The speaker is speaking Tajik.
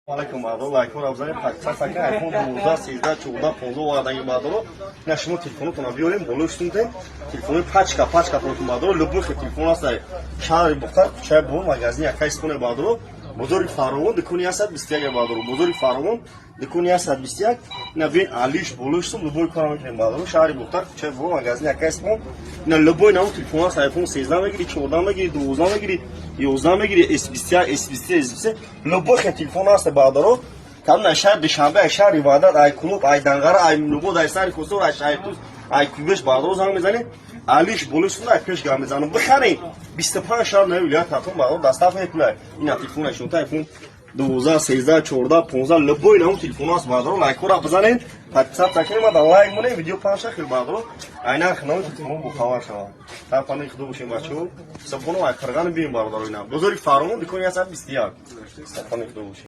Алейкум, бардор, лайкҳоро бизанед, подписаться кунед. Айфон 12, 13, 14, 15 оварданги, бардоро. Ина шумо телефонотонро биёрем, болои шутунтен. Телефони пачка, пачка тонтун, бардоро. Любой хел телефон аст. Шаҳри Бухтар, кӯчаи Бор, магазини Акай Споне, бардоро. Бозори Фаровон, дукони 121, бардоро. Бозори Фаровон, дукони 121. Ина бин, алиш болои шутун, любой кора мекунем, бардоро. Шаҳри Бухтар, кӯчаи Бор, магазини Акай Спон. Ина любой навъ телефон аст. Айфон 13 мегири, 14 мегири, 12 мегири, 11 мегири, S21, S23, S23. Любой хел телефон аст, бардоро. Кам на шаҳр Душанбе, ай шаҳри Ваҳдат, ай Клуб, ай Данғара, ай Нубод, ай Сари Хусур, ай Шаҳртуз, ай Кӯбеш, бардоро, занг мезанед. Алиш болои шуна, ай пеш гап мезанам. Бихаред. 25 шаҳр нави вилоят татон, бардоро, доставка мекунад. Ина телефон шунта, айфон 12, 13, 14, 15, любой навъ телефон аст, бардоро. Лайкҳоро бизанед, подписаться кунед, ма лайк монед, видео панша хел, бардоро. Ай нарх нави телефон бохабар шавад. Дар паноҳи Худо бошем, бачаҳо. Ҳисобхона ай Қирғани бием, бардоро, ина. Бозори Фаровон, дукони 121. Дар паноҳи Худо бошем.